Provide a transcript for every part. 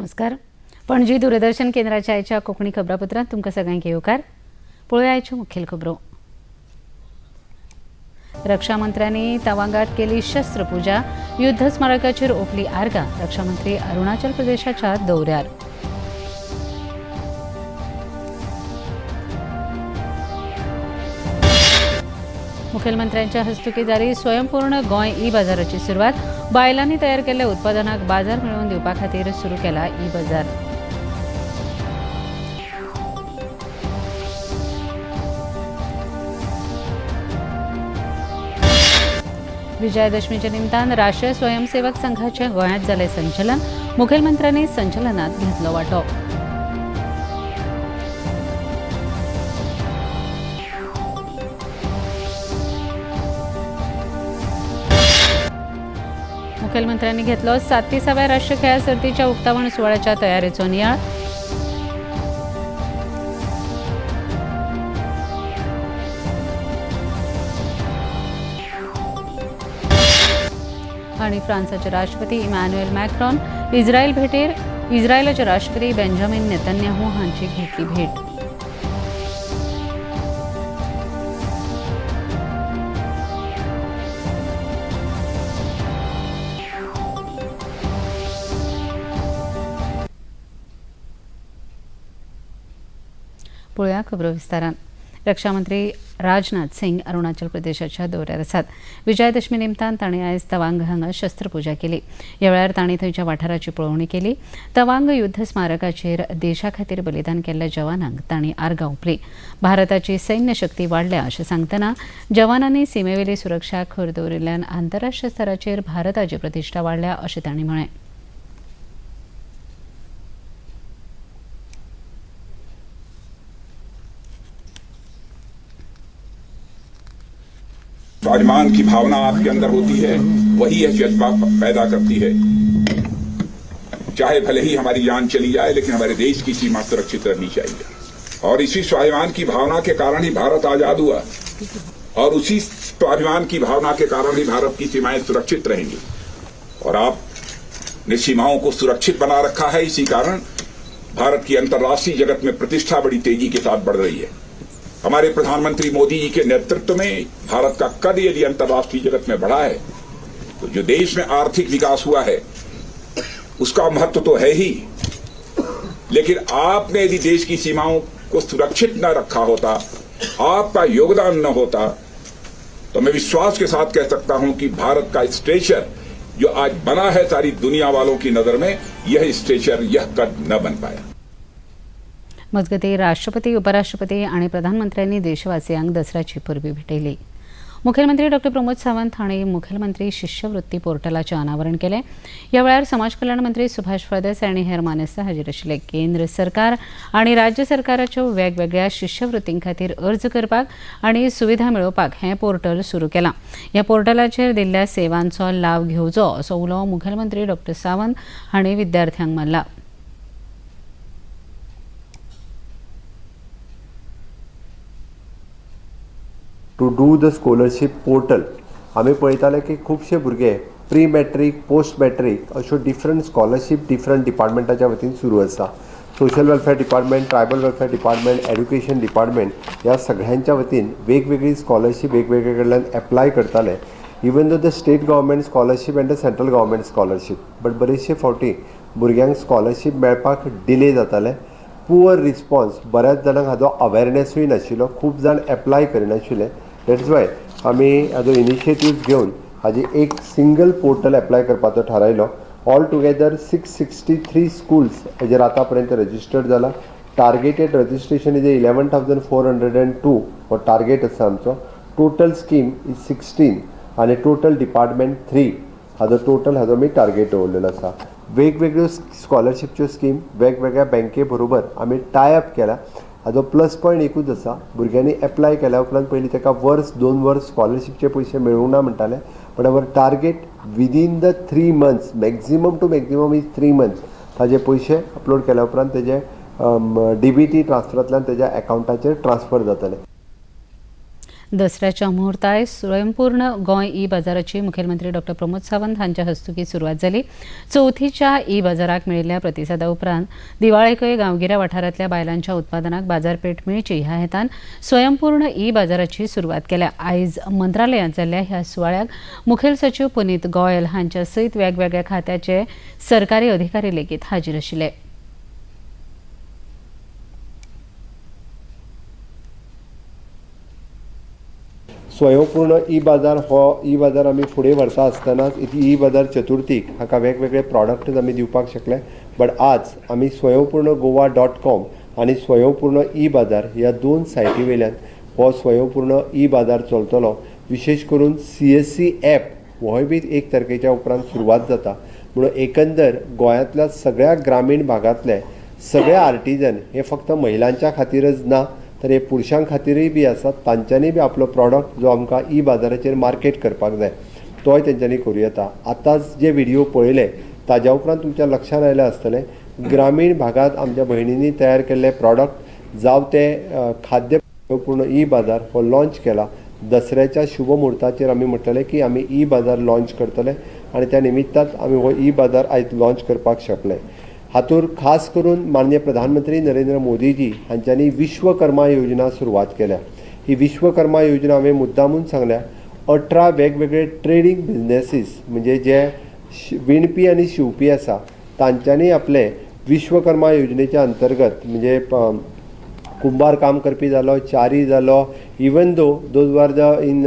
नमस्कार. पणजी दूरदर्शन केंद्राच्या आयच्या कोंकणी खबरापत्रांत तुमकां सगळ्यांक येवकार. पळोवया आयच्यो मुखेल खबरो. रक्षा मंत्र्यांनी तवांगात केली शस्त्रपूजा. युद्ध स्मारकाचेर ओंपली आर्गां. रक्षामंत्री अरुणाचल प्रदेशाच्या दौऱ्यार. मुखेलमंत्र्यांच्या हस्तुकी जाली स्वयंपूर्ण गोंय ई बाजाराची सुरवात. बायलांनी तयार केल्ल्या उत्पादनाक बाजार मेळोवन दिवपा खातीर सुरू केला ई बाजार. विजयादशमीच्या निमतान राष्ट्रीय स्वयंसेवक संघाचे गोंयांत जालें संचलन. मुखेलमंत्र्यांनी संचलनात घेतलो वांटो. मुखेलमंत्र्यांनी घेतलो 37व्या राष्ट्रीय खेळां सर्तीच्या उक्तावण सुवाळ्याच्या तयारेचो नियाळ. आणि फ्रान्साचे राष्ट्रपती इमॅन्युएल मॅक्रॉन इस्रायल भेटेर. इस्रायलाचे राष्ट्रपती बेंजामिन नेतन्याहू हांची घेतली भेट. पळोवया खबरो विस्तारान. रक्षामंत्री राजनाथ सिंग अरुणाचल प्रदेशाच्या दौऱ्यार आसात. विजयादशमी निमतान तांणी आयज तवांग हांगा शस्त्रपुजा केली. ह्या वेळार तांणी थंयच्या वाठाराची पळोवणी केली. तवांग युद्ध स्मारकाचेर देशा खातीर बलिदान केल्ल्या जवानांक तांणी आर्गां ओंपली. भारताची सैन्य शक्ती वाडल्या अशें सांगतना जवानांनी सिमेवेली सुरक्षा खर दवरिल्ल्यान आंतरराष्ट्रीय स्तराचेर भारताची प्रतिश्ठा वाडल्या अशें तांणी म्हळें. स्वाभिमान की भावना आपके अंदर होती है, वही यह जज्बा पैदा करती है। चाहे भले ही हमारी जान चली जाए, लेकिन हमारे देश की सीमा सुरक्षित रहनी चाहिए। और इसी स्वाभिमान की भावना के कारण ही भारत आजाद हुआ और उसी स्वाभिमान की भावना के कारण ही भारत की सीमाएं सुरक्षित रहेंगी। और आपने सीमाओं को सुरक्षित बना रखा है, इसी कारण भारत की अंतर्राष्ट्रीय जगत में प्रतिष्ठा बड़ी तेजी के साथ बढ़ रही है। हमारे प्रधानमंत्री मोदी जी के नेतृत्व में भारत का कद यदि अंतर्राष्ट्रीय जगत में बढ़ा है, तो जो देश में आर्थिक विकास हुआ है उसका महत्व तो है ही, लेकिन आपने यदि देश की सीमाओं को सुरक्षित न रखा होता, आपका योगदान न होता, तो मैं विश्वास के साथ कह सकता हूं कि भारत का स्टेचर जो आज बना है सारी दुनिया वालों की नजर में, यह स्टेचर, यह कद न बन पाया। मजगतीं, राष्ट्रपती, उपराष्ट्रपती आणि प्रधानमंत्र्यांनी देशवासियांक दसऱ्याची परबी भेटयली. मुखेलमंत्री डॉक्टर प्रमोद सावंत हांणी मुखेलमंत्री शिश्यवृत्ती पोर्टलाचें अनावरण केलें. ह्या वेळार समाज कल्याण मंत्री सुभाष फळदेसाय आनी हेर मानेस्त हाजीर आशिल्ले. केंद्र सरकार आनी राज्य सरकाराच्यो वेगवेगळ्या शिश्यवृत्तीं खातीर अर्ज करपाक आनी सुविधा मेळोवपाक हें पोर्टल सुरू केलां. ह्या पोर्टलाचेर दिल्ल्या सेवांचो लाव घेवचो असो उलो मुखेलमंत्री डॉक्टर सावंत हांणी विद्यार्थ्यांक मारला. To do the scholarship portal. आमी पळयताले की खुबशे भुरगे प्री मॅट्रीक, पोस्ट मॅट्रीक अश्यो डिफरंट स्कॉलरशीप डिफरंट डिपार्टमेंटाच्या वतीन सुरू आसा. Social welfare department, tribal welfare department, education department ह्या सगळ्यांच्या वतीन वेगवेगळी स्कॉलरशीप वेगवेगळे कडल्यान एप्लाय करताले, even though the state government scholarship and the central government scholarship, but बरेचशे फावटी भुरग्यांक स्कॉलरशीप मेळपाक डिले जाताले. पुअर रिस्पॉन्स, बऱ्याच जाणांक हाजो अवेरनेसूय नाशिल्लो, खूब जाण एप्लाय करिनाशिल्ले. That's why आमी हाजो इनिशिएटीव घेवन हाजी एक सिंगल पोर्टल एप्लाय करपाचो थारायलो. All together 663 schools हेजेर आतां पर्यंत रजिस्टर्ड जाला. Targeted registration is 11,402 हो टार्गेट आसा आमचो. टोटल स्कीम is 16 आनी टोटल डिपार्टमेंट 3, हाजो टोटल हाजो आमी टार्गेट दवरलेलो आसा. वेगवेगळ्यो स्कॉलरशिपच्यो स्कीम वेगवेगळ्या बँके बरोबर आमी टाय अप केला. हाजो प्लस पॉयंट एकूच आसा, भुरग्यांनी एप्लाय केल्या उपरांत पयलीं ताका वर्स दोन वर्स स्कॉलरशिपचे पयशे मेळूंक ना म्हणटाले, but our target within the 3 months, maximum to maximum is 3 months, ताजे पयशे अपलोड केल्या उपरांत तेजे डीबीटी ट्रान्सफरांतल्यान तेज्या एकावंटाचेर ट्रान्सफर जातले. दसऱ्याच्या मुहूर्ताय स्वयंपूर्ण गोंय ई बाजाराची मुखेलमंत्री डॉ प्रमोद सावंत हांच्या हस्तुकीं सुरवात जाली. चवथीच्या ई बाजाराक मेळिल्ल्या प्रतिसादा उपरांत दिवाळेकय गांवगिऱ्या वाठारांतल्या बायलांच्या उत्पादनाक बाजारपेठ मेळची ह्या हेतान स्वयंपूर्ण ई बाजाराची सुरवात केल्या. आयज मंत्रालयांत जाल्ल्या ह्या सुवाळ्याक मुखेल सचीव पुनीत गोयल हांच्या सयत वेगवेगळ्या खात्याचे सरकारी अधिकारी लेगीत हाजीर आशिल्ले. स्वयंपूर्ण ई बाजार हो ई बाजार आमी फुडें व्हरता आसतनाच ई बाजार चतुर्थीक हाका वेगवेगळे प्रॉडक्ट आमी दिवपाक शकले. बट आज आमी स्वयंपूर्ण गोवा डॉट कॉम आनी स्वयंपूर्ण ई बाजार ह्या दोन सायटी वयल्यान हो स्वयंपूर्ण ई बाजार चलतलो. विशेश करून CSC app होय बी 1 तारखेच्या उपरांत सुरवात जाता. म्हणून एकंदर गोंयांतल्या सगळ्या ग्रामीण भागांतले सगळे आर्टिजन हे फक्त महिलांच्या खातीरच ना तर हे पुरुशां खातीरय बी आसा. तांच्यांनी बी आपलो प्रॉडक्ट जो आमकां ई बाजाराचेर मार्केट करपाक जाय तोय तेंच्यांनी करूं येता. आतांच जे व्हिडियो पळयले ताज्या उपरांत तुमच्या लक्षांत आयलें आसतलें ग्रामीण भागांत आमच्या भयणींनी तयार केल्ले प्रॉडक्ट जावं ते खाद्य पूर्ण ई बाजार हो लॉंच केला. दसऱ्याच्या शुभ मुहूर्ताचेर आमी म्हटलें की आमी ई बाजार लॉंच करतले आनी त्या निमित्तान आमी हो ई बाजार आयज लॉंच करपाक शकले. हातूंत खास करून माननीय प्रधानमंत्री नरेंद्र मोदीजी हांच्यांनी विश्वकर्मा योजना सुरवात केल्या. ही विश्वकर्मा योजना हांवें मुद्दामून सांगल्या. 18 वेगवेगळे ट्रेडींग बिजनेसीस म्हणजे जे विणपी आनी शिंवपी आसा तांच्यांनी आपले विश्वकर्मा योजनेच्या अंतर्गत म्हणजे कुंभार काम करपी जालो, चारी जालो, even though those are the in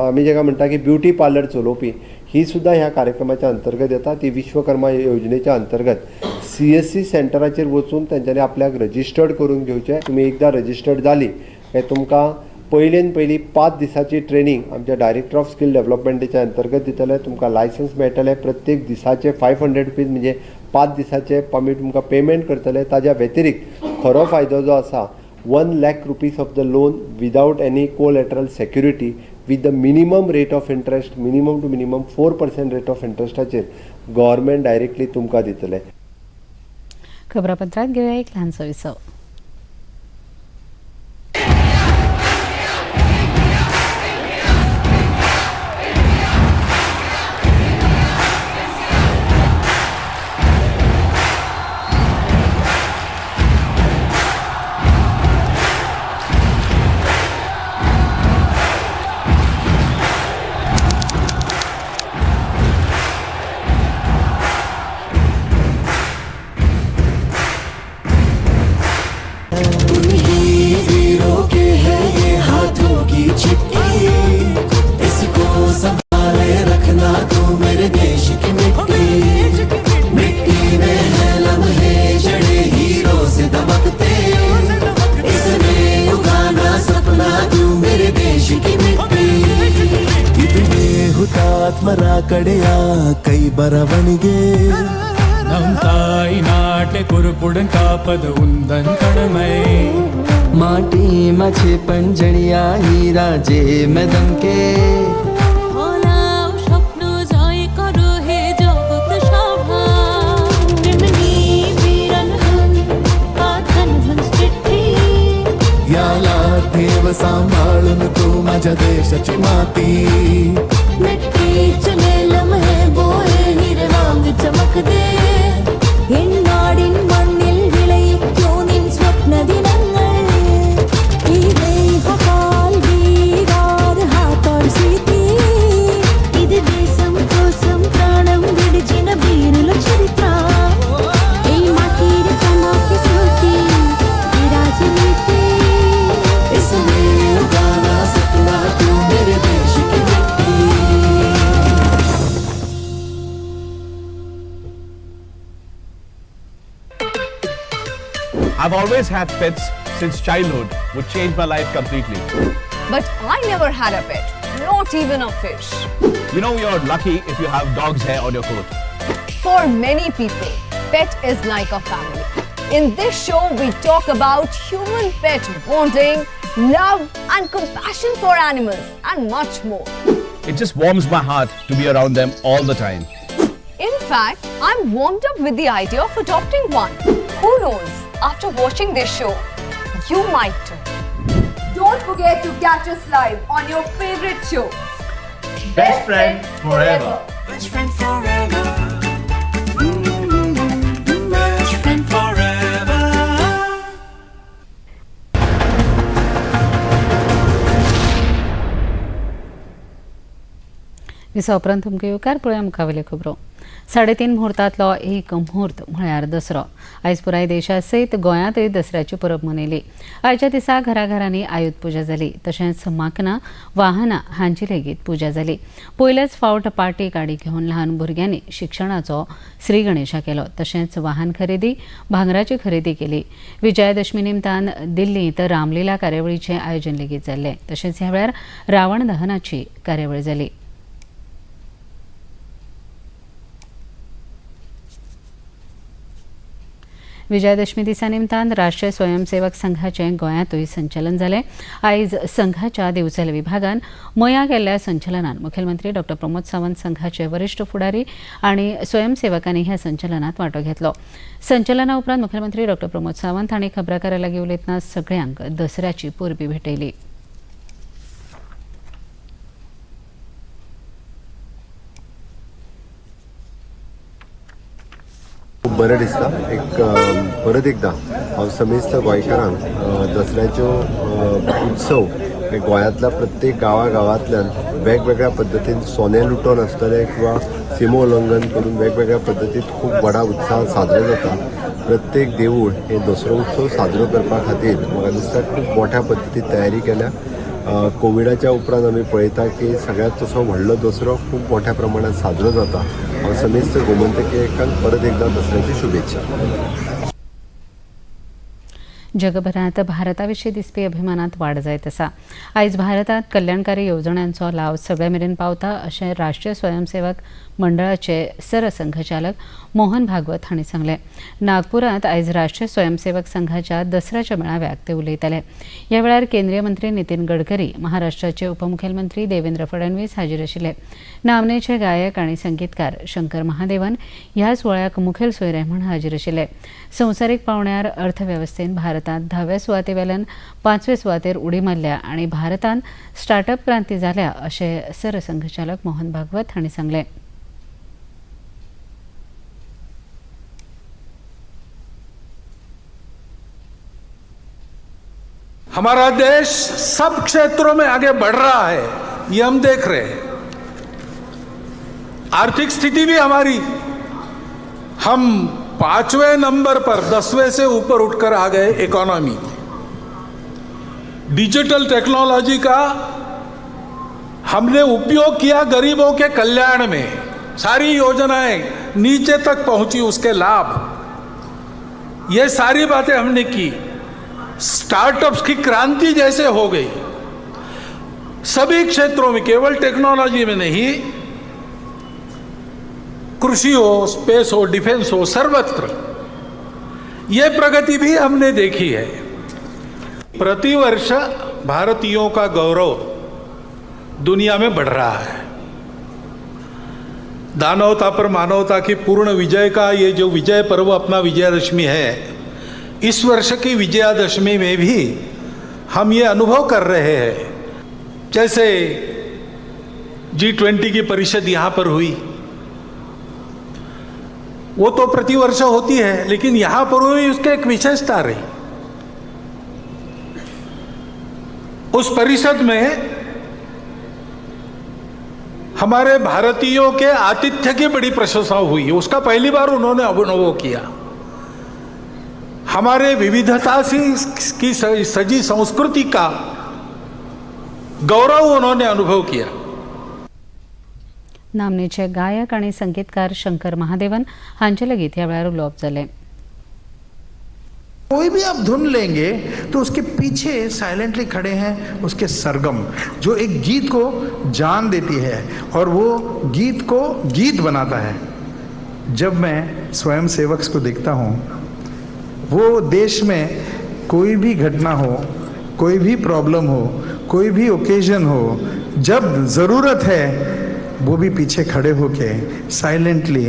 आमी जेका म्हणटा की ब्युटी पार्लर चलोवपी ही सुद्दां ह्या कार्यक्रमाच्या अंतर्गत येता. ती विश्वकर्मा योजनेच्या अंतर्गत CSC सेंटराचेर वचून तेंच्यांनी आपल्याक रजिस्टर्ड करून घेवचें. तुमी एकदां रजिस्टर्ड जाली काय तुमकां पयलीन पयली 5 दिसाची ट्रेनींग आमच्या डायरेक्टर ऑफ स्कील डेव्हलपमेंटाच्या अंतर्गत दितले. तुमकां लायसन्स मेळटलें. प्रत्येक दिसाचे 500 रुपीज म्हणजे 5 दिसाचे आमी तुमकां पेमेंट करतले. ताज्या व्यतिरिक्त खरो फायदो जो आसा 1 lakh rupees of the loan without any collateral security with the minimum rate of interest, minimum to minimum 4% rate of इंट्रस्टाचेर government directly तुमकां दितले. खबरापत्रात घेऊया एक ल्हानसो विसव. ಕಡೆಯ ಕೈ ಬರವಣಿಗೆ நம் தாய் நாட்டை பொறுப்புடன் காப்பது உந்தன் கடமை. माटी मछे पंजड़िया हीरा जे में दमके याला ठेव सांभाळून तू माझ्या देशाची माती. मिट्टी में लम्हे बोए हीरे वांग चमक दे. I've always had pets since childhood, which changed my life completely. But I never had a pet, not even a fish. You know, you're lucky if you have dog's hair on your coat. For many people, pet is like a family. In this show, we talk about human-pet bonding, love and compassion for animals, and much more. It just warms my heart to be around them all the time. In fact, I'm warmed up with the idea of adopting one. Who knows? After watching this show, you might too. Don't forget to catch us live on your favorite show, Best Friend Forever. Best friend forever. Best friend forever. विसा उपरांत तुमकां येवकार पळोवया मुखावेल्यो खबरो. 3:30 मुहूर्तांतलो एक मुहूर्त म्हळ्यार दसरो. आयज पुराय देशा सयत गोंयांतय दसऱ्याची परब मनयली. आयच्या दिसा घराघरांनी आयुध पुजा जाली, तशेंच माकनां वाहनां हांची लेगीत पुजा जाली. पयलेच फावट पाटी गाडी घेवन ल्हान भुरग्यांनी शिक्षणाचो श्री गणेशा केलो, तशेंच वाहन खरेदी भांगराची खरेदी केली. विजयादशमी निमतान दिल्लींत रामलीला कार्यावळीचें आयोजन लेगीत जाल्लें. तशेंच ह्या वेळार रावण दहनाची कार्यावळ जाली. विजयादशमी दिसा निमतान राष्ट्रीय स्वयंसेवक संघाचें गोंयांतूय संचलन जालें. आयज संघाच्या दिवचल विभागान मयां केल्ल्या संचलनान मुखेलमंत्री डॉ प्रमोद सावंत, संघाचे वरिश्ठ फुडारी आनी स्वयंसेवकांनी ह्या संचलनात वांटो घेतलो. संचलना उपरांत मुखेलमंत्री डॉ प्रमोद सावंत हांणी खबराकारां लागीं उलयतना सगळ्यांक दसऱ्याची परबी भेटयली. खूब बरें दिसता. एक परत एकदां हांव समेस्त गोंयकारांक दसऱ्याच्यो उत्सव हे गोंयांतल्या प्रत्येक गांवागांवांतल्यान वेगवेगळ्या पद्दतीन सोने लुटोन आसतले किंवा सीमोल्लंघन करून वेगवेगळ्या पद्दतीन खूब व्हडा उत्साहान साजरो जाता. प्रत्येक देवूळ हे दसरो उत्सव साजरो करपा खातीर म्हाका दिसता खूब मोठ्या पद्दतीन तयारी केल्या. कोविडाच्या उपरांत आमी पळयता की सगळ्यांत तसो व्हडलो दसरो खूब मोठ्या प्रमाणात साजरो जाता. हांव समेस्त गोमंतकीयांक परत एकदां दसऱ्याची शुभेच्छा. जगभरात भारताविशीं दिसपी अभिमानात वाड जायत आसा. आयज भारतांत कल्याणकारी येवजण्यांचो लाव सगळे मेरेन पावता अशें राष्ट्रीय स्वयंसेवक मंडळाचे सरसंघचालक मोहन भागवत हांणी सांगलें. नागपुरांत आयज राष्ट्रीय स्वयंसेवक संघाच्या दसऱ्याच्या मेळाव्याक ते उलयताले. ह्या वेळार केंद्रीय मंत्री नितीन गडकरी, महाराष्ट्राचे उपमुखेलमंत्री देवेंद्र फडणवीस हाजीर आशिल्ले. नामनेचे गायक आनी संगीतकार शंकर महादेवन ह्या सुवाळ्याक मुखेल सोयरे म्हूण हाजीर आशिल्ले. संवसारीक पावंड्यार अर्थवेवस्थेन भारतांत 10व्या सुवातेवेल्यान 5वे सुवातेर उडी मारल्या आनी भारतान स्टार्टअप क्रांती जाल्या अशें सरसंघचालक मोहन भागवत हांणी सांगलें. हमारा देश सब क्षेत्रों में आगे बढ़ रहा है, ये हम देख रहे हैं. आर्थिक स्थिति भी हमारी, हम 5वें नंबर पर 10वें से ऊपर उठकर आ गए इकोनॉमी. डिजिटल टेक्नोलॉजी का हमने उपयोग किया गरीबों के कल्याण में. सारी योजनाएं नीचे तक पहुंची, उसके लाभ, ये सारी बातें हमने की. स्टार्टअप्स की क्रांति जैसे हो गई सभी क्षेत्रों में, केवल टेक्नोलॉजी में नहीं, कृषि हो, स्पेस हो, डिफेंस हो, सर्वत्र ये प्रगति भी हमने देखी है. प्रतिवर्ष भारतीयों का गौरव दुनिया में बढ़ रहा है. दानवता पर मानवता की पूर्ण विजय का ये जो विजय पर्व अपना विजयादशमी है, इस वर्ष की विजयादशमी में भी हम ये अनुभव कर रहे हैं. जैसे G20 की परिषद यहाँ पर हुई, वो तो प्रतिवर्ष होती है, लेकिन यहाँ पर हुई उसके एक विशेषता रही. उस परिषद में हमारे भारतीयों के आतिथ्य की बड़ी प्रशंसा हुई, उसका पहली बार उन्होंने अनुभव किया. हमारे विविधता की सजी संस्कृति का गौरव उन्होंने अनुभव किया. नामनेचे गायक आनी संगीतकार शंकर महादेवन हांचे लेगीत ह्या वेळार उलोवप जालें. कोई भी आप धुन लेंगे तो उसके पीछे साइलेंटली खड़े हैं उसके सरगम, जो एक गीत को जान देती है और वो गीत को गीत बनाता है. जब मैं स्वयंसेवक को देखता हूँ, वो देश में कोई भी घटना हो, कोई भी प्रॉब्लम हो, कोई भी ओकेजन हो, जब ज़रूरत है वो भी पीछे खड़े होके साइलेंटली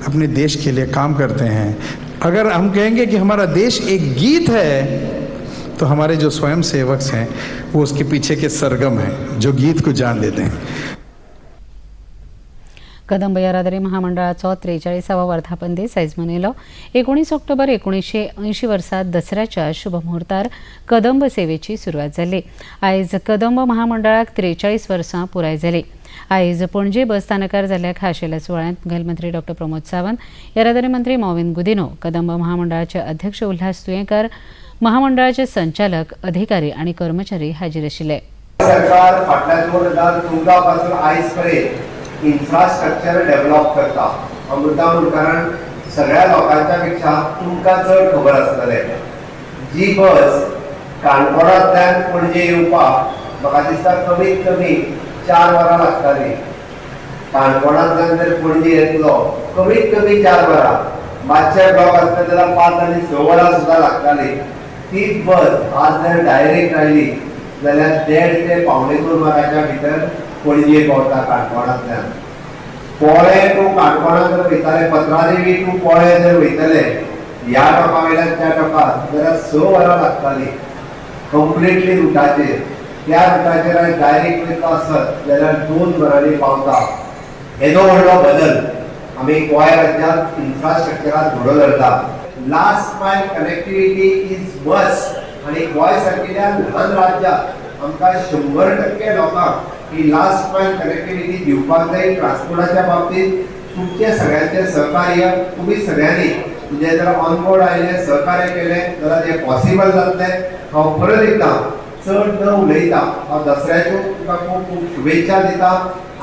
अपने देश के लिए काम करते हैं. अगर हम कहेंगे कि हमारा देश एक गीत है, तो हमारे जो स्वयं सेवक हैं वो उसके पीछे के सरगम हैं जो गीत को जान देते हैं। कदंब येरादारी महामंडळाचो 43वा वर्धापन दीस आयज मनयलो. 19 ऑक्टोबर 1980 वर्सा दसऱ्याच्या शुभ मुहूर्तार कदंब सेवेची सुरवात जाली. आयज कदंब महामंडळाक 43 वर्सां पुराय जाली. आयज पणजे बस स्थानकार जाल्ल्या खाशेल्या सुवाळ्यांत मुखेलमंत्री डॉक्टर प्रमोद सावंत, येरादारी मंत्री मॉविन गुदिनो, कदंब महामंडळाचे अध्यक्ष उल्हास तुयेंकार, महामंडळाचे संचालक, अधिकारी आनी कर्मचारी हाजीर आशिल्ले. सरकार फाटल्या 2014 पासून आयज पर्यंत इन्फ्रास्ट्रक्चर डेव्हलप करता. हांव मुद्दाम, कारण सगळ्या लोकांच्या पेक्षा तुमकां चड खबर आसतलें. जी बस काणकोणांतल्यान पणजे येवपाक म्हाका दिसता कमीत कमी 4 वरां लागतालीं, काणकोणांतल्यान जर पणजे येतलो कमीत कमी 4 वरां, मातशे ब्लॉक आसता जाल्यार 5 आनी 6 वरां सुद्दां लागतालीं, तीच बस आज जर डायरेक्ट आयली जाल्यार 1.5 ते 1.75 वरांच्या भितर पणजे पावता. काणकोणांतल्यान पोळे टू काणकोणा जर वयताले, पत्रादेवी टू पोळे जर वयतले ह्या टोका वयल्यान त्या टोकार जाल्यार 6 वरां लागतालीं कंप्लिटली रुटाचेर. त्या रुटाचेर आयज डायरेक्ट वयतलो आसत जाल्यार 2 वरांनी पावता. येदो व्हडलो बदल आमी गोंय राज्यांत इन्फ्रास्ट्रक्चरात घडोवन हाडला. Last mile connectivity is must आनी गोंय सारकिल्या ल्हान राज्यांत आमकां 100% लोकांक ही लास्ट मायल कनेक्टिविटी दिवपाक जाय. ट्रान्सपोर्टाच्या बाबतींत तुमचे सगळ्यांचे सहकार्य, तुमी सगळ्यांनी म्हणजे जर ऑन बोर्ड आयले, सहकार्य केलें जाल्यार तें पॉसिबल जातलें. हांव परत एकदां चड न उलयता हांव दसऱ्याच्यो तुमकां खूब खूब शुभेच्छा दिता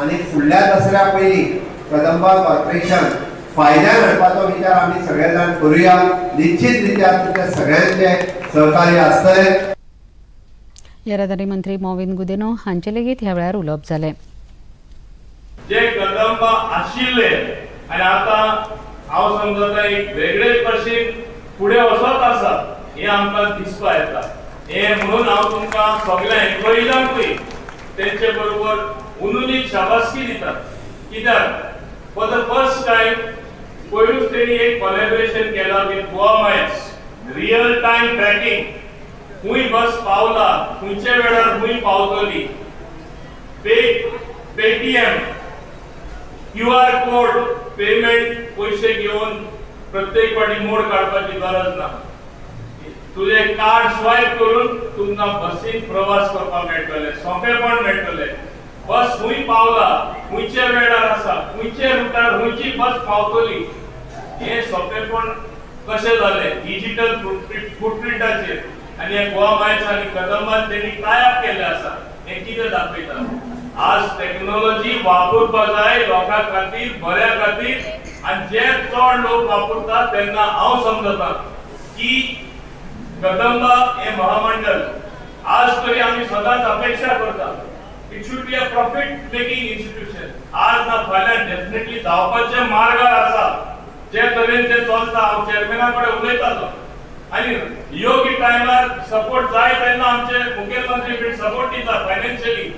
आनी फुडल्या दसऱ्या पयलीं कदंबा कॉर्पोरेशन फायद्यान हाडपाचो विचार आमी सगळे जाण करुया. निश्चित रित्या तुमच्या सगळ्यांचे सहकार्य आसतलें. येरादारी मंत्री मॉविन गुदिनो हांचे लेगीत ह्या वेळार उलोवप जालें. जे कदंबा आशिल्ले आनी आतां हांव समजता एक वेगळेच भाशेन फुडें वचत आसा हें आमकां दिसपा येता. हें म्हणून हांव तुमकां सगळ्या एम्प्लॉइजांकूय तेंचे बरोबर हुनून एक शाबासकी दिता, कित्याक फॉर the first time पयरूच तेणी एक कोलॅबरेशन केला with Goa Miles, real time tracking, खंय बस पावला, खंयच्या वेळार खंय पावतली, Paytm, QR code payment, पयशे घेवन प्रत्येक फावटी मोड काडपाची गरज ना. तुजें कार्ड स्वायप करून तुमकां बसीन प्रवास करपाक मेळटले, सोंपेपण मेळटले. बस खंय पावला, खंयच्या वेळार आसा, खंयच्या रुटार खंयची बस पावतली, हें सोंपेपण कशें जालें? डिजिटल फुटप्रिंटाचेर. आनी हे गोवा मायल्स आनी कदंबान तेणी टाय अप केल्लें आसा. हें कितें दाखयता? आज टेक्नॉलॉजी वापरपा जाय लोकां खातीर, बऱ्या खातीर. आनी जे चड लोक वापरतात तेन्ना हांव समजता की कदंबा हे महामंडळ आज तरी आमी सदांच अपेक्षा करता, it should be a profit making institution. आज ना फाल्यां डेफिनेटली जावपाच्या मार्गार आसा. जे तरेन ते चलता, हांव चेअरमॅना कडेन उलयतालो आनी योग्य टायमार सपोर्ट जाय तेन्ना आमचे मुखेलमंत्री बीन सपोर्ट दिता फायनान्शियली.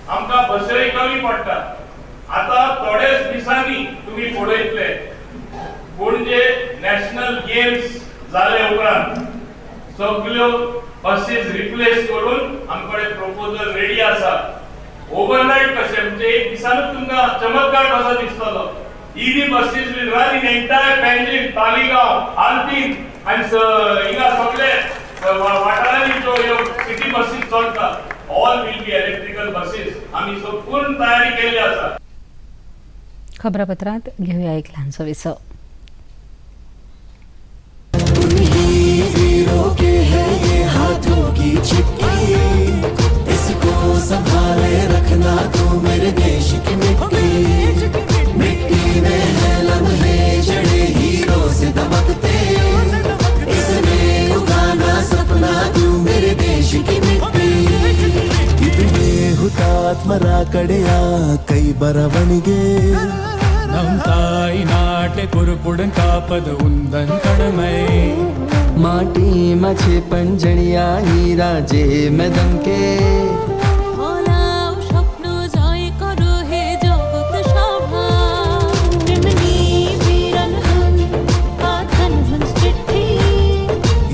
आमकां बसय कमी पडटा. आता थोडेच दिसांनी तुमी पळयतले, पणजे नॅशनल गेम्स जाले उपरांत सगल्यो बसीस रिप्लेस करून आमकडे प्रपोजल रेडी आसा. ओव्हरनायट कशें, म्हणजे एक दिसानूच तुमकां चमत्कार कसो दिसतलो. EV buses will run in entire Panjim, Taleigao, Alpine आनी हिंगा सगळे वाठारांनी ज्यो ह्यो सिटी बसीस चलता, all will be electrical buses. आमी पूर्ण तयारी केल्ली आसा. खबरापत्रांत घेऊया एक ल्हानसो विसव. उन्हीं वीरों के है ये हाथों की चिट्ठी, इसको संभाले रखना तू मेरे देश की मिट्टी. मिट्टी में है लम्हे जड़े हीरो से दमकते, इसमें उगाना सपना तू मेरे देश की मिट्टी. ಇದುವೇ ಹುತಾತ್ಮರ ಕಡೆಯ ಕೈ ಬರವಣಿಗೆ. நம் தாய் நாட்டை பொறுப்புடன் காப்பது உந்தன் கடமை. માટીમાં છે પંજળિયા હીરા જેમ દમકે. ফলাও স্বপ্ন, জয় করো হে জগৎ সভা. তেমনি বীরন हन आ धन हंस चिट्ठी.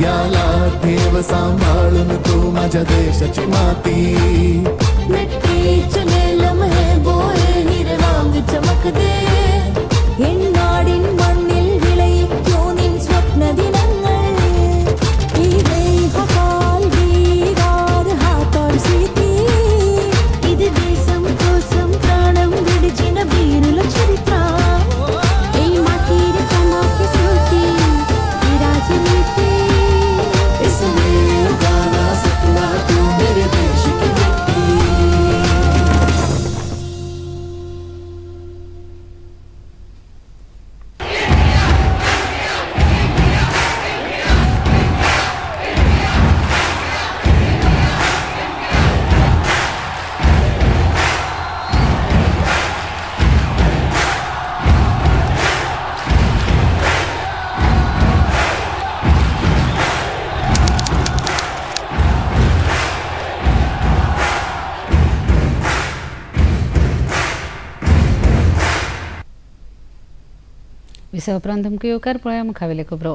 याला ठेव सांभाळून. म्हणून तू माझ्या देशाची माती. मिट्टी चने लम्हे बोए हीरे वांग चमक दे എന്നാടിൻ മണ്ണിൽ വിളയിക്കൂ നിൻ സ്വപ്ന ദിനങ്ങൾ. ఇది దేశం కోసం ప్రాణం విడిచిన వీరుల చరిత్ర. এই মাটির চমক স্মৃতি এই রাজনীতি. इसमें उगाना सपना तू मेरे देश की मिट्टी. विसव उपरांत धमकी येवकार. पळोवया मुखावेले खबरो.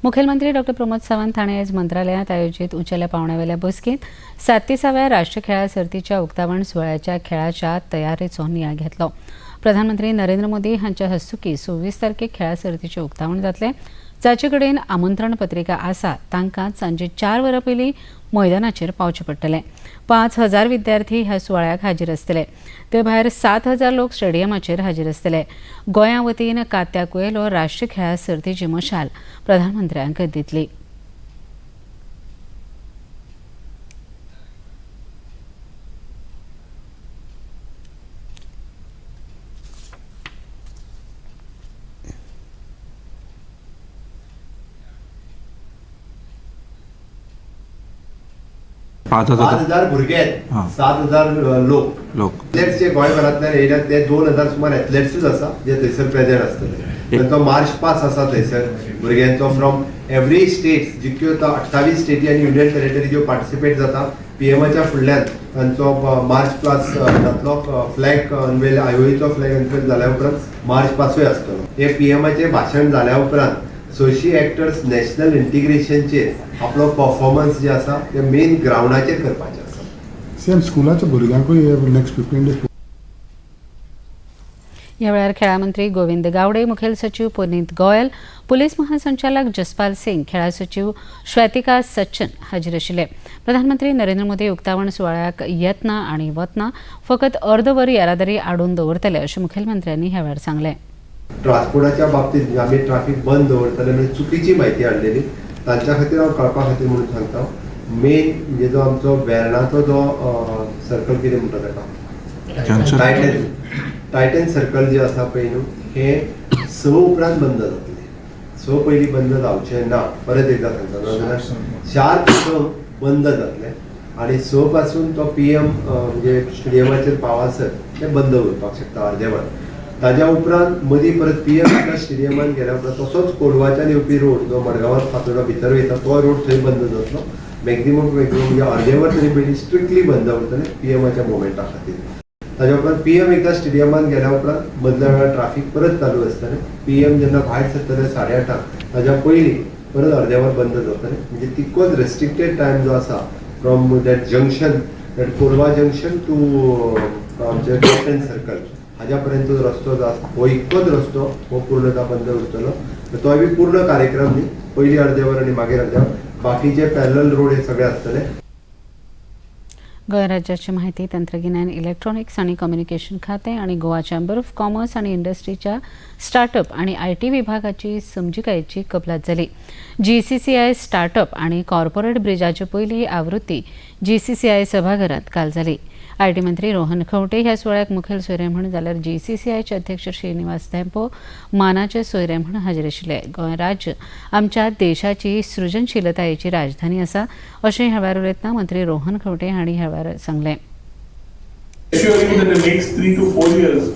मुखेलमंत्री डॉक्टर प्रमोद सावंत हांणी आयज मंत्रालयांत आयोजीत उंचेल्या पावंड्यावेल्या बसकेंत 37व्या राष्ट्रीय खेळां सर्तीच्या उक्तावण सुवाळ्याच्या खेळाच्या तयारेचो नियाळ घेतलो. प्रधानमंत्री नरेंद्र मोदी हांच्या हस्तुकीं 26 तारखेक खेळां सर्तीचें उक्तावण जातलें. जाचे कडेन आमंत्रण पत्रिका आसा तांकां सांजे 4 वरां पयलीं मैदानाचेर पावचें पडटलें. 5000 विद्यार्थी ह्या सुवाळ्याक हाजीर आसतले. ते भायर 7000 लोक स्टेडियमाचेर हाजीर आसतले. गोंया वतीन कात्या कुएलो राष्ट्रीय खेळां सर्तीची मशाल प्रधानमंत्र्यांक दितली. पाच हजार 5000 भुरगे आहेत, 7000 लोक लोक एथलेट्स जे गोंयभरांतल्यान येयल्यात ते 2000 सुमार एथलेट्सूच आसा जे थंयसर प्रेझेंट आसतले. तांचो मार्च पास आसा थंयसर भुरग्यांचो फ्रॉम एवरी स्टेट्स, जितक्यो 28 स्टेटी आनी युनियन टेरिटरी ज्यो पार्टिसिपेट जाता. पीएमाच्या फुडल्यान तांचो मार्च पास जातलो. फ्लॅग अनवेल, आयओईचो फ्लॅग अनवेल जाल्या उपरांत मार्च पासूय आसतलो. हे पीएमाचें भाशण जाल्या उपरांत 600 एक्टर्स नॅशनल इंटिग्रेशनचेर आपलो परफॉर्मन्स जे आसा ते मेन ग्रावंडाचेर करपाचे आसा. सेम स्कुलाच्या भुरग्यांकूय नेक्स्ट 15 डेज. ह्या वेळार खेळां मंत्री गोविंद गावडे, मुखेल सचीव पुनीत गोयल, पुलीस महासंचालक जसपाल सिंग, खेळां सचीव श्वेतिका सच्चन हाजीर आशिल्ले. प्रधानमंत्री नरेंद्र मोदी उक्तावण सुवाळ्याक येतना आनी वतना फकत अर्द वर येरादारी आडोवन दवरतले अशें मुखेलमंत्र्यांनी ह्या वेळार सांगलें. ट्रान्सपोर्टाच्या बाबतीत आमी ट्राफीक बंद दवरतले म्हणजे चुकीची म्हायती हाडलेली, तांच्या खातीर हांव कळपा खातीर म्हणून सांगता. मेन म्हणजे जो आमचो वेर्णाचो जो सर्कल कितें म्हणटा ताका टायटन, टायटन सर्कल जे आसा पळय न्हू, हें 6 उपरांत बंद जातलें. 6 पयलीं बंद जावचें ना, परत एकदां सांगता. नाजाल्यार शार्प 6 बंद जातलें आनी 6 पासून तो पीएम म्हणजे स्टेडियमाचेर पावासर तें बंद उरपाक शकता अर्दें वर. ताज्या उपरांत मदीं परत पीएम स्टेडियमान गेल्या उपरांत तसोच कोलवाच्यान येवपी रोड जो मडगांवांत फातोर्डा भितर वयता तो रोड थंय बंद जातलो. मॅक्झिमम मॅक्झिमम म्हणजे अर्दें वर तरी पयलीं स्ट्रिक्टली बंद उरतलें पीएमाच्या मुवमेंटा खातीर. ताज्या उपरांत पीएम एकदां स्टेडियमान गेल्या उपरांत मदल्या वेळार ट्राफीक परत चालू आसतलें. पीएम जेन्ना भायर सरतले 8:30 ताज्या पयलीं परत अर्दें वर बंद जातलें. म्हणजे तितकोच रेस्ट्रिक्टेड टायम जो आसा from that junction, that Colva junction to आमचें टायटन सर्कल हाज्या पर्यंत जो रस्तो जो आसा हो इतकोच रस्तो हो पूर्णता बंद उरतलो. तोय बी पूर्ण कार्यक्रम न्ही, पयलीं अर्दें वर आनी मागीर अर्दें वर, बाकीचे पॅरलल रोड हे सगळे आसतले. गोंय राज्याचे माहिती तंत्रगिन्यान, इलेक्ट्रॉनिक्स आनी कम्युनिकेशन खातें आनी गोवा चेंबर ऑफ कॉमर्स आनी इंडस्ट्रीच्या स्टार्टअप आनी IT विभागाची समजिकायेची कबलात जाली. जीसीसीआय स्टार्टअप आनी कॉर्पोरेट ब्रिजाची पयली आवृत्ती जीसीसीआय सभाघरांत काल जाली. IT मंत्री रोहन खंवटे ह्या सुवाळ्याक मुखेल सोयरे म्हूण जाल्यार जीसीसीआयचे अध्यक्ष श्रीनिवास धेंपो मानाचे सोयरे म्हूण हाजीर आशिल्ले. गोंय राज्य आमच्या देशाची सृजनशीलतायेची राजधानी आसा अशें ह्या वेळार उलयतना मंत्री रोहन खंवटे हांणी ह्या वेळार सांगलें. Assuring that the next 3 to 4 years,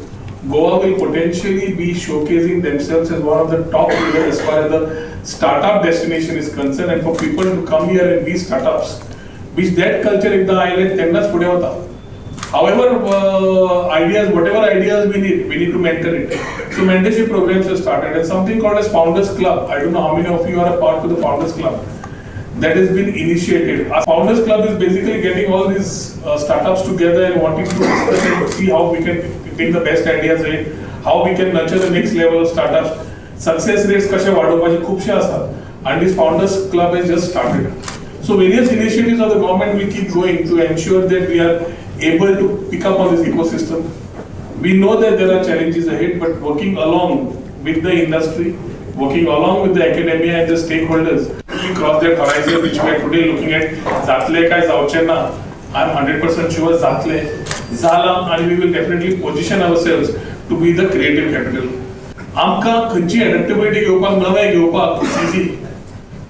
Goa will potentially be showcasing themselves as one of the top leaders as far as the startup destination is concerned, and for people to come here and be startups, which that culture एकदा आयले तेन्नाच फुडें वता. However, ideas, whatever ideas we need to mentor it. So mentorship programs have started, and something called as Founders Club. I don't know how many of you are a part of the Founders Club. That has been initiated. Our Founders Club is basically getting all these startups together and wanting to discuss and see how we can take the best ideas in, how we can nurture the next level of startups. Success rates कशे वाडोवपाचे खुबशे आसात and this Founders Club has just started. So various initiatives of the government will keep going to ensure that we are able to pick up on this ecosystem. We know that there are challenges ahead, but working along with the industry, working along with the academia and the stakeholders, we cross that horizon which we are today looking at. जातले काय जावचे ना, I am 100% sure जातले, जाला आणि we will definitely position ourselves to be the creative capital. आमकां खंयची एडप्टेबिलिटी घेवपाक, नवें घेवपाक इझी.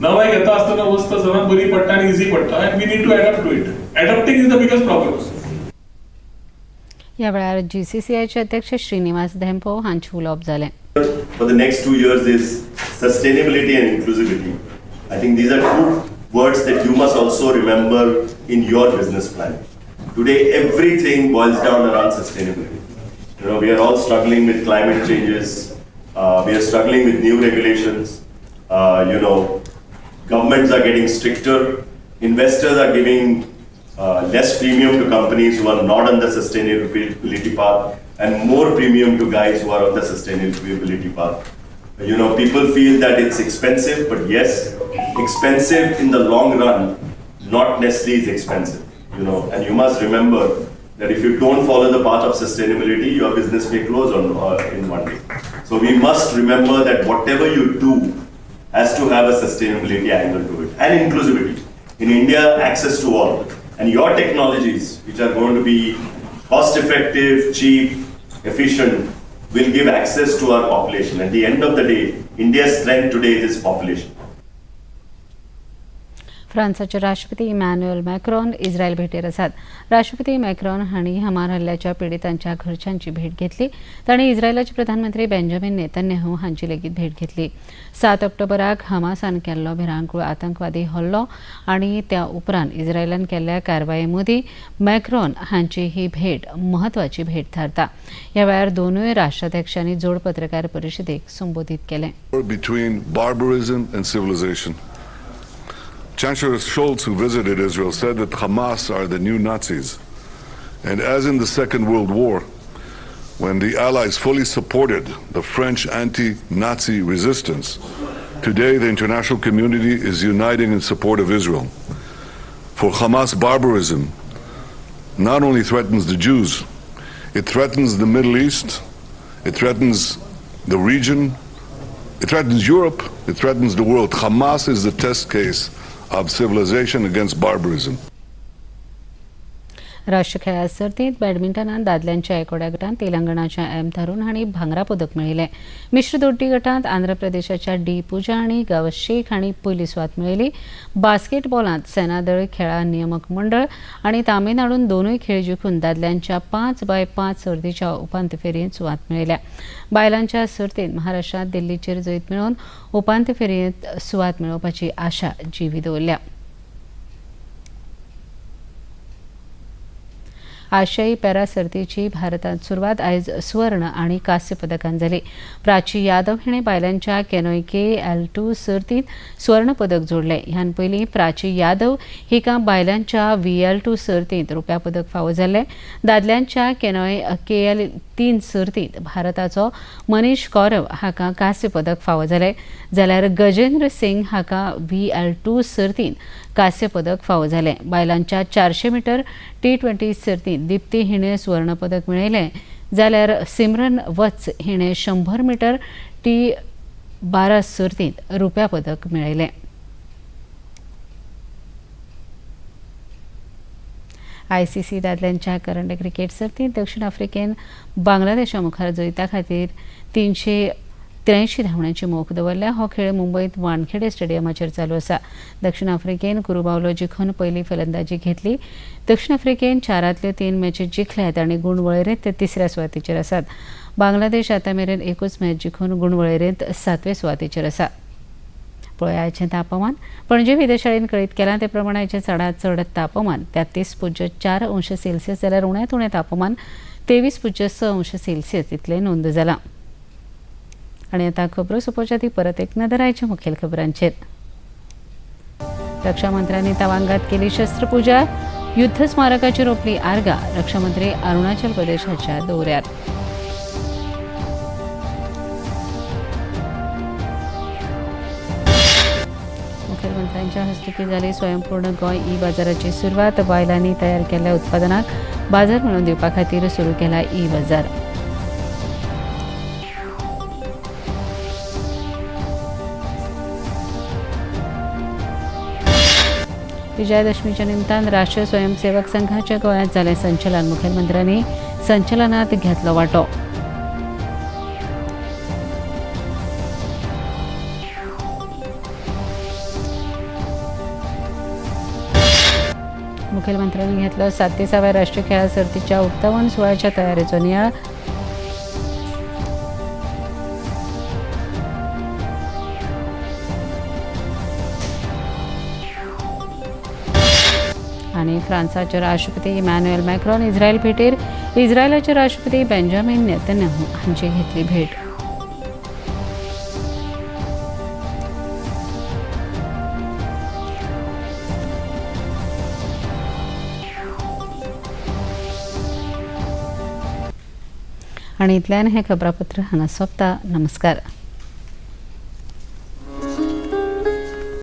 नवें घेता आसतना वस्त सदांच बरी पडटा आनी इझी पडटा and we need to adapt to it. Adapting is the biggest problem. ह्या वेळार जीसीसीआयचे अध्यक्ष श्रीनिवास धेंपो हांचे उलोवप जालें. For the next 2 years is sustainability and inclusivity. I think these are two words that you must also remember in your business plan. Today, everything boils down around sustainability. We are all struggling with climate changes. We are struggling with new regulations. Governments are getting stricter. Investors are giving less premium to companies who are not on the sustainability path and more premium to guys who are on the sustainability path. People feel that it's expensive, but yes, expensive in the long run, not necessarily is expensive. And you must remember that if you don't follow the path of sustainability, your business may close on in one day. So we must remember that whatever you do has to have a sustainability angle to it and inclusivity. In India, access to all. And your technologies, which are going to be cost effective, cheap, efficient, will give access to our population. At the end of the day, India's strength today is its population. फ्रांसाचे राष्ट्रपती Emanuel Macron Israel भेटेर आसात. राष्ट्रपती Macron हांणी Hamas हल्ल्याच्या पिडितांच्या घरच्यांची भेट घेतली. तांणी इस्रायलाचे प्रधानमंत्री बेंजामीन नेतन्याहू हांची लेगीत भेट घेतली. 7 ऑक्टोबराक हमासान केल्लो भिरांकूळ आतंकवादी हल्लो आनी त्या उपरांत इस्रायलान केल्ल्या कारवाये मदीं मॅक्रॉन हांची ही भेट म्हत्वाची भेट थारता. ह्या वेळार दोनूय राष्ट्राध्यक्षांनी जोड पत्रकार परिशदेक संबोधीत केलें. Between barbarism and civilization. Chancellor Scholz, who visited Israel, said that Hamas are the new Nazis. And as in the Second World War, when the Allies fully supported the French anti Nazi resistance, today the international community is uniting in support of Israel. For Hamas barbarism not only threatens the Jews, it threatens the Middle East, it threatens the region, it threatens Europe, it threatens the world. Hamas is the test case of civilization against barbarism. राष्ट्रीय खेळा सर्तीत बॅडमिंटनात दादल्यांच्या एकोड्या गटात तेलंगणाच्या M Tarun हांणी भांगरा पदक मेळयलें. मिश्र दोट्टी गटात आंध्र प्रदेशाच्या डी पुजा आनी गावस शेख हांणी पयली सुवात मेळयली. बास्केटबॉलांत सेनादळ खेळा नियामक मंडळ आनी तामिळनाडून दोनूय खेळ जिखून दादल्यांच्या 5x5 सर्तीच्या उपांत्य फेरयेंत सुवात मेळयल्या. बायलांच्या सर्तीत महाराष्ट्रान दिल्लीचेर जैत मेळोवन उपांत्य फेरयेंत सुवात मेळोवपाची आशा जिवी दवरल्या. आशियाई पॅरा सर्तीची भारतात सुरवात आयज सुवर्ण आनी कांस्य पदकान जाली. प्राची यादव हिणें बायलांच्या कॅनोय के एल 2 सर्तीत सुवर्ण पदक जोडलें. ह्यान पयलीं प्राची यादव हिका बायलांच्या व्ही एल 2 सर्तीत रुप्या पदक फावो जाल्लें. दादल्यांच्या कॅनोय के एल 3 सर्तीत भारताचो मनीष कौरव हाका कांस्य पदक फावो जालें, जाल्यार गजेंद्र सिंग हाका व्ही एल 2 सर्तीत कांस्य पदक फावो जालें. बायलांच्या 400 मिटर टी 20 सर्तीत दीप्ती हिणें सुवर्ण पदक मेळयलें, जाल्यार सिमरन वत्स हिणें 100 मिटर टी 12 सर्तीत रुप्या पदक मेळयलें. आयसीसी दादल्यांच्या करंड क्रिकेट सर्तीत दक्षिण आफ्रिकेन बांगलादेशा मुखार जैता खातीर 383 धांवड्यांची मोख दवरल्या. हो खेळ मुंबयत वानखेडे स्टेडियमाचेर चालू आसा. दक्षिण आफ्रिकेन कुरुबावलो जिखून पयली फलंदाजी घेतली. दक्षिण आफ्रिकेन चारांतल्यो तीन मॅची जिखल्यात आनी गुण वळेरेंत ते तिसऱ्या सुवातेचेर आसात. बांगलादेश आतां मेरेन एकूच मॅच जिखून गुण वळेरेंत सातवे सुवातेचेर आसा. पळोवया आयचें तापमान. पणजे वेधशाळेन कळीत केलां ते प्रमाण आयचें चडांत चड तापमान 33.4 अंश सेल्सियस, जाल्यार उण्यांत उणें तापमान 23.6 अंश सेल्सियस इतलें नोंद जालां. आनी आतां खबरो सोंपोवच्या आदीं परत एक नदर आयच्या मुखेल खबरांचेर. रक्षामंत्र्यांनी तवांगात केली शस्त्रपूजा. युद्ध स्मारकाची रोपली आर्गा. रक्षामंत्री अरुणाचल प्रदेशाच्या दौऱ्यात. मुख्यमंत्र्यांच्या हस्तुकी झाली स्वयंपूर्ण गोंय ई बाजाराची सुरवात. बायलांनी तयार केल्ल्या उत्पादनाक बाजार मेळोवन दिवपा खातीर सुरू केला ई बाजार. विजयादशमीच्या निमतान राष्ट्रीय स्वयंसेवक संघाच्या गोंयांत जालें संचलन. मुखेलमंत्र्यांनी संचलनात घेतलो वांटो. मुखेलमंत्र्यांनी घेतलो 37व्या राष्ट्रीय खेळां सर्तीच्या उक्तावण सुवाळ्याच्या तयारेचो नियाळ. आणि फ्रान्साचे राष्ट्रपती इमॅन्युएल मॅक्रॉन इस्रायल भेटीर. इस्रायलाचे राष्ट्रपती बेंजामिन नेतन्याहू हांची घेतली भेट. आणि इतल्यान हें खबरापत्र हांगा सोंपता. नमस्कार.